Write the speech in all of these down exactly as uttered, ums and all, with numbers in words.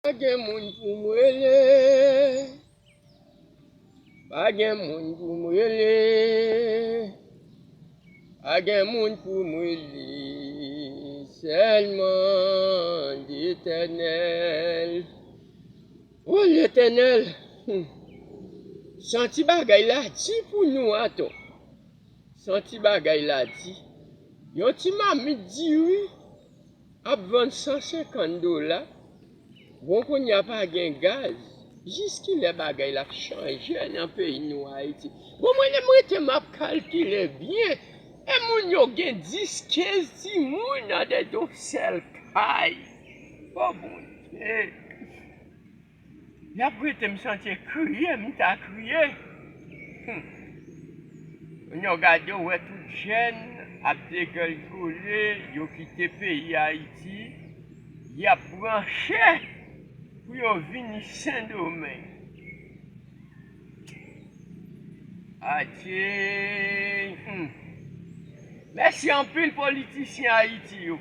Pa gen moun pou m rele. Pa gen moun pou m rele. Pa gen moun pou m rele. Sèlman Letènèl. O Letènèl, hmm. Santi bagay la di pou nou atò. Santi bagay la di. Yon ti mamit diri ap vann san senkant dola. Bon, kounye a pa gen gaz. Jiskilè bagay la ap chanje nan peyi nou Ayiti? Bon, mwen, lè m rete, m ap kalkile byen. E moun yo gen dis, kenz timoun anndan yon sèl kay. O Bondye! Y ap rete m santi kriye, m ta kriye. Hmm. Kounye a w gade, w wè tout jèn ap degèlgole, yo kite peyi Ayiti, y ap branche pou yo vini Sendomeng. Adye. Hmm. Mèsi anpil politisyen Ayiti yo.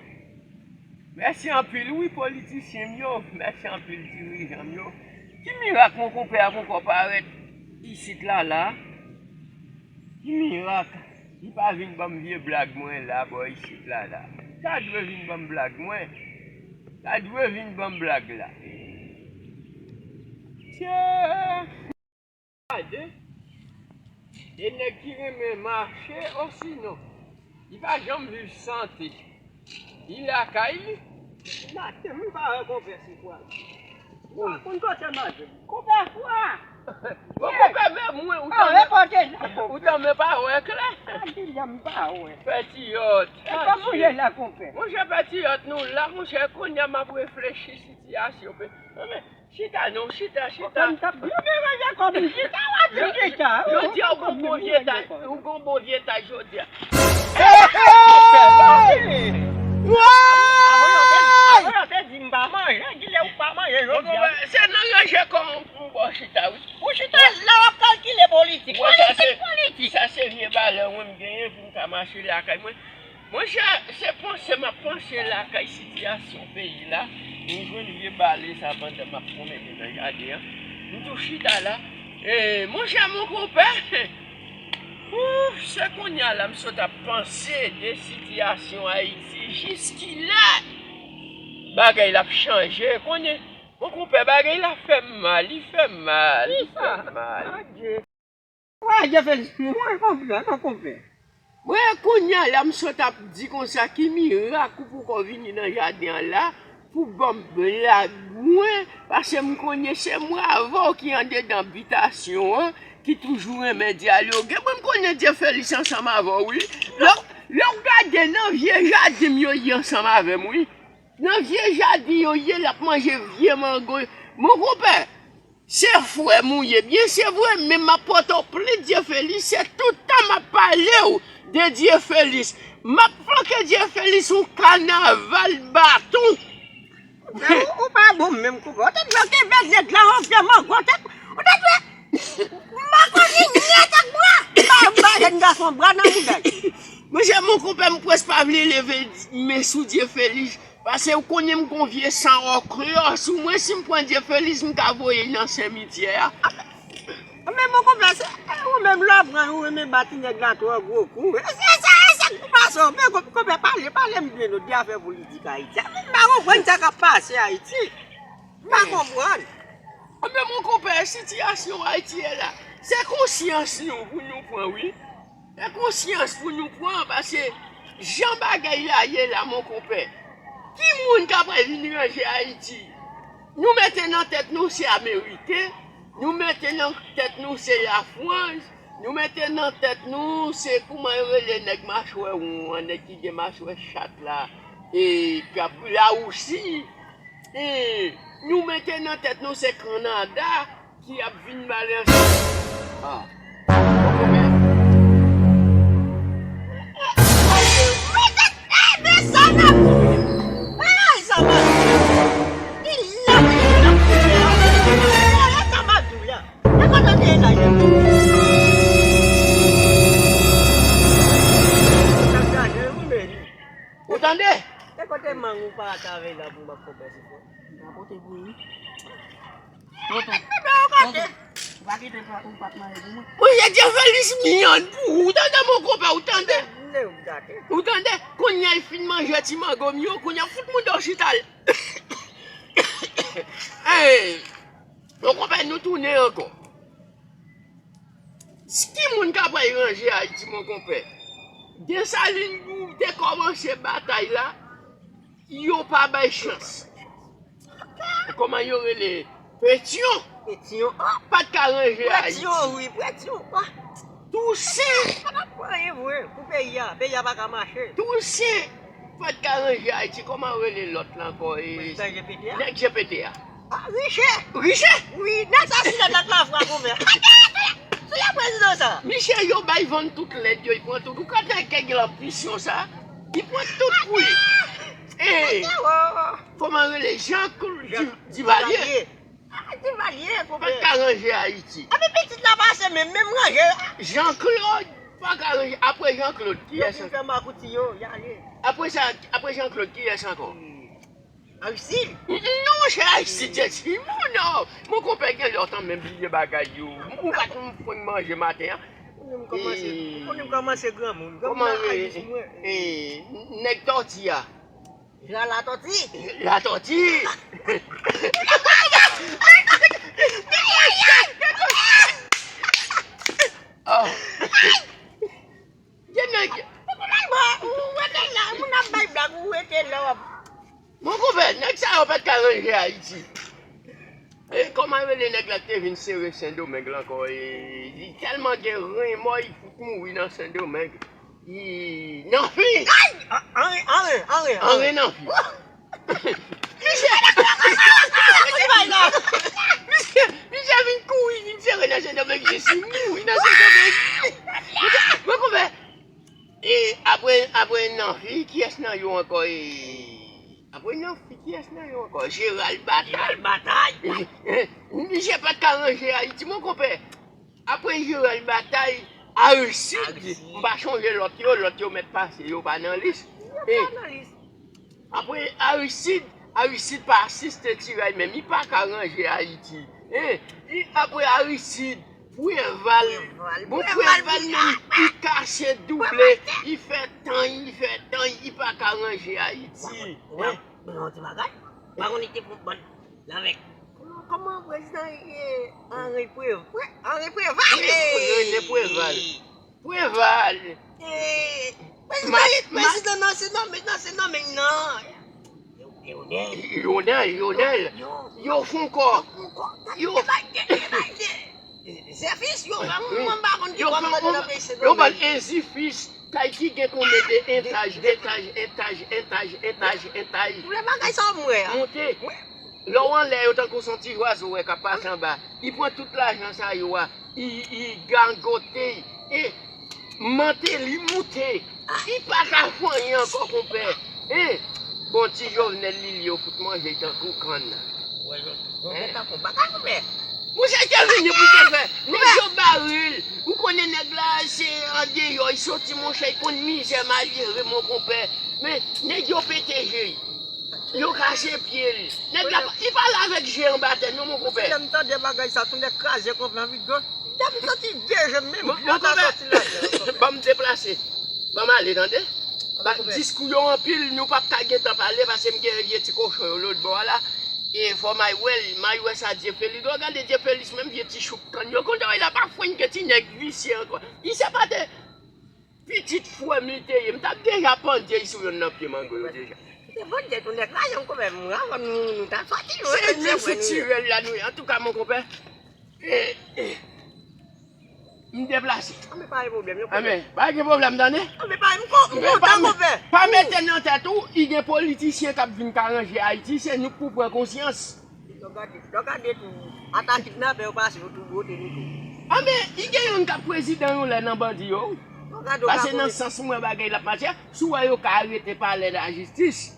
Mèsi anpil wi politisyen m yo. Mèsi anpil dirijan m yo. Ki mirak mon konpè a poko parèt isit la la? Ki mirak? Li pa vin ban m vye blag mwen la bò isit la la. Sa dwe vin ban m blag mwen. Sa dwe vin ban m blag la. Tchè! Gade, de nèg ki renmen mache, osinon, li pa janm viv sante. Li lakay li. Maten, m pa wè konpè si kwa. Ou pa konn kote maten. Konpè kwa? Bon, konpè, men mwen, ou tanmen, ou tanmen pa wè klè. Patriyòt. E kòman w ye la, konpè? Monchè, patriyòt, nou la, monchè, kounye a m ap reflechi sitiyasyon. Chita non, chita, chita. Kòm t ap byen deranje kòm chita, w ap di chita. Jodi a, ou gon bon vye tay, ou gon bon vye tay jodi a. Avan yo te, avan yo te di m pa manje, kilè ou pa manje jodi a? Se nan ranje kò w pou w bò chita, wi. Ou chita la, w ap kalkile politik. Politik, politik. Sa se vye valè mwen m genyen pou m ka mache lakay mwen. Monchè, se panse m ap panse lakay sitiyasyon peyi la. M jwenn vye bale sa pandan m ap pwomene nan jaden an. M tou chita la. E, monchè, mon konpè, ouf, se kounye a la m sot ap panse de sitiyasyon Ayiti. Jiskilè bagay la ap chanje? Konnen, mon konpè, bagay la fè m mal, li fè m mal, li fè m mal. Wa, Dye Felix, mwen konpè, non, konpè. Mwen, kounye a la, m sot ap di konsa, ki mirak ou poko vini nan jaden an la pou ban m blag mwen, paske m konnen se mwen avè w ki andedan bitasyon an, ki toujou renmen dyaloge. Mwen, m konnen Dye Felix ansanm avè w, wi. Lè w, lè w gade nan vye jaden m yo ye ansanm avè m, wi. Nan vye jaden yo ye, l ap manje vye mango. Mon konpè, se frè m ou ye, byen se vre, men m ap pote w plent Dye Felix, se tout tan m ap pale w de Dye Felix. M ap flanke Dye Felix yon kanaval baton. Men ou, ou pa bon menm, konpè. Ou te dwe kenbe nèg la yon vye mango, ou te, ou te dwe makòni nèt ak bwa. M pa, m pa jèn gason bwa nan mouda. Monchè, mon konpè, m prèske pa vle leve men sou Dye Felix. Paske ou konnen m gon vye san òklò sou mwen, si m pran Dye Felix, m ka voye l nan simityè a. Men mon konpè, se ou menm lè w pran, ou renmen ba ti nèg la twò gwo kou. E se sa, e sa k pou pase w. Men konpè, pale, pale m byen non de afè politik Ayiti a. M pa konprann sa k ap pase Ayiti. M pa konprann. Men mon konpè, sitiyasyon Ayiti ye la, se konsyans nou pou nou pran, wi. Fè konsyans pou nou pran, paske jan bagay la ye la, mon konpè, ki moun k ap vin ranje Ayiti? Nou mete nan tèt nou se Ameriken, nou mete nan tèt nou se Lafrans, nou mete nan tèt nou se, kouman yo rele nèg machwè won an, nèg ki gen machwè chat la, e k ap Lawousi. E nou mete nan tèt nou se Kanada ki ap vin bale ansanm. Ah. Bon, men. Ou tande? E kote mang ou pa t avè la pou m ap konpè se fò? M pa pote pou li. Tonton, tonton, ou pa kite pa, ou pa t manje pou mwen. Monchè, Dye Felis, m yann pou ou, ou tande, mon konpè, ou tande? Ou tande? Kounye a, l fin manje ti mango m yo, kounye a, fout mouda w chita l. Hey, mon konpè, nou tounen ankò. Ki moun k ap pral ranje Ayiti, mon konpè? Desalin te kòmanse batay la, yo pa bay chans. Kòman yo rele? Petyon. Petyon, ah! Pa t ka ranje Ayiti. Petyon, wi, Petyon, ah! Tousen. Pa t ap fè anyen vre pou peyi a. Peyi a pa ka mache. Tousen pa t ka ranje Ayiti. Kòman rele lòt la ankò? E, nèg G P T a. Ah, Riche! Riche? Wi, nèg sa se nèg lòt la fwa konpè. Sou la prezidan sa. Misye, yo bay vann tout lèd yo, li pran tout. Ou ka tande kèk gen lanbisyon sa. Li pran tout pou li. Ey, kòman rele? Jean Claude Di- Divalye. Ah, Divalye, konpè. Pa t ka ranje Ayiti. Epi pitit la pase menm, menm ranje. Jean Claude pa ka ranje. Apre Jean Claude, kiyès ankò? Yo fin fè makouti yo, y ale. Apre sa, apre Jean Claude, kiyès ankò? Aristide? Non, se Aristide, se Simon, non. Mon konpè gen lè w tanmen bliye bagay yo. Ou pa t konn manje maten an. Ou menm kòmanse, ou menm kòmanse granmoun. Granmoun nan ayis mwen. Nèg Tòti a. Jan Latòti. Latòti. Oh. Gen nèg. Ou wete la, moun ap bay blag, ou wete la w ap. Mon konpè, nèg sa yo pa t ka ranje Ayiti. E kòman rele nèg la ki te vin sere Sendomeng la ankò? E, li tèlman gen renmò, li fout mouri nan Sendomeng. Li, Nanfi! Ay! Anri, Anri, Anri, Anri Nanfi. Misye, misye, misye vin kouri, vin sere nan Sendomeng, misye si mouri nan Sendomeng. Mwen konpè. E apre, apre Nanfi, kiyès nan yo ankò? E apre Nanfi, kiyès nan yo ankò? Jeral Batay. Jeral Batay. Misye pa t ka ranje Ayiti, mon konpè. Apre Jeral Batay, Aristide, Aristide. M pa chonje lòt yo, lòt yo mèt pase, yo pa nan lis. Yo pa nan lis. Apre Aristide, Aristide pa asiste tiray menm, li pa ka ranje Ayiti. Hein? Li, apre Aristide, Preval. Preval. Bon, Preval, Preval menm, li kase double, li fè tan, li fè tan, li pa ka ranje Ayiti. Wè, hein? Wè yon ti bagay. Pa konn li te pran bann lavèk. Kòman, kòman prezidan, eh, Henri Preval? Henri Preval! Wi, René Preval. Preval. Eh, prezidan, prezidan nan se nonmen, nan se nonmen nan. Lionel. Lionel, Lionel. Yo, yo fè ankò. Yo. Zefis, yo, mwen pa konn ki kòm mande nan peyi Sendomeng. Yo ban Ezifis, kay ki gen konbyen de etaj, etaj, etaj, etaj, etaj, etaj. Tout bagay sa w mwen a. Monte. Lè w anlè yo tankou se yon ti zwazo w wè k ap pase anba. Li pran tout lajan sa yo a, li, li gagote, e mante li moute. Li pa ka fè anyen ankò, konpè. Hein? Bon, ti Jovenel li, li yo fout manje tankou kann. Wè, yo, yo gentan fè yon bagay, konpè. Monchè, te vini pou te fè. Nèg yo bare l. Ou konnen nèg la, se andeyò, li soti, monchè, li konn mizè malyere, mon konpè. Men, nèg yo pete je l. Yo kase pye l. Nèg la, li pale avèk je anba tè, non, mon konpè. Lè m tande bagay sa, tou nèg kraze konpè anvi dlo. Depi soti de je m menm, dlo ta soti ladan. Ban m deplase. Ban m ale, tande? Diskou yo anpil, nou p ap ka gentan pale, paske m gen vye ti kochon yo lòt bò a la. E fò m al wè l, m al wè sa Dye Felis. Gade Dye Felis, menm vye ti chouk kann yo. Konn sa w la pa fwenn ke ti nèg visye ankò. Li se pa te Pitit frè m li te ye. M t ap deja pandye l sou yonn nan pye mango yo deja. Se bon, Dye tou nèg la, jan konpè m, avan nou, nou ta soti, nou se menm sou tirèl la nou ye. Antouka, mon konpè, eh, eh, m deplase. Anben, pa gen pwoblèm, non, konpè. Anben, pa gen pwoblèm, tande? Anben, pa, m kon-, m kontan, konpè. Pa mete nan tèt ou, i gen politisyen k ap vin ka ranje Ayiti, se nou k pou pran konsyans. Lè w gade, lè w gade tou, ata kidnapè yo pase, yo tou bwote nou tou. Anben, li gen youn k ap prezidan yon lè nan bandi yo, wi. Paske nan sans mwen bagay l ap mache, si w wè yo ka arete palè lajistis,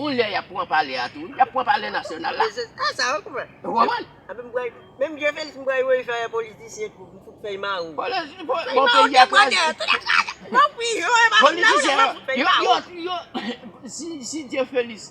yon lè y ap pran palè a tou, wi. Y ap pran palè nasyonal la. Ou konprann? Menm Dye Felis m pral voye fè politisyen tou, m fout fè y mare w. Bon, peyi a kraze. Politisyen yo, yo, yo, si, si Dye Felis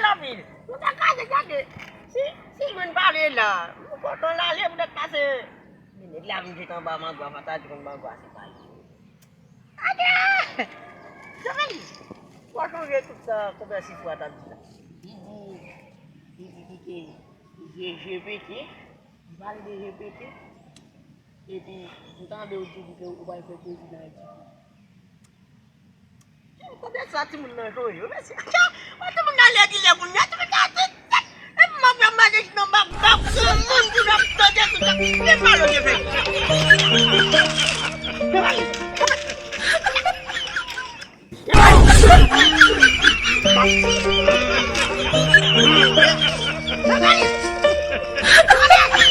bèl anpil. Nou ta ka gade. Si, si moun pale la, nou kontan l ale poutèt pase. Men nèg la vin jete anba mango a, fò ta di konn mango a se pa li. Gade! Jovenel, w a sonje tout sa konpè Sifwa t ap di la. Li di, li di ki te G P T, li pale de G P T, epi m tande w di ke ou pral fè prezidan Ayiti. Konbyen sa timoun nan jwe yo, mesye? Wè timoun nan lè di lè kounye a, timoun nan di tèt. Epi m ap fè manej nan bak bak, granmoun pou n ap tande tout sa. Men pa yo te fè.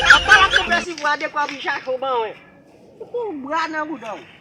Ap pale ak konpè Sifwa de kwa pou chache w ban mwen. Ou pou bra nan bouda w.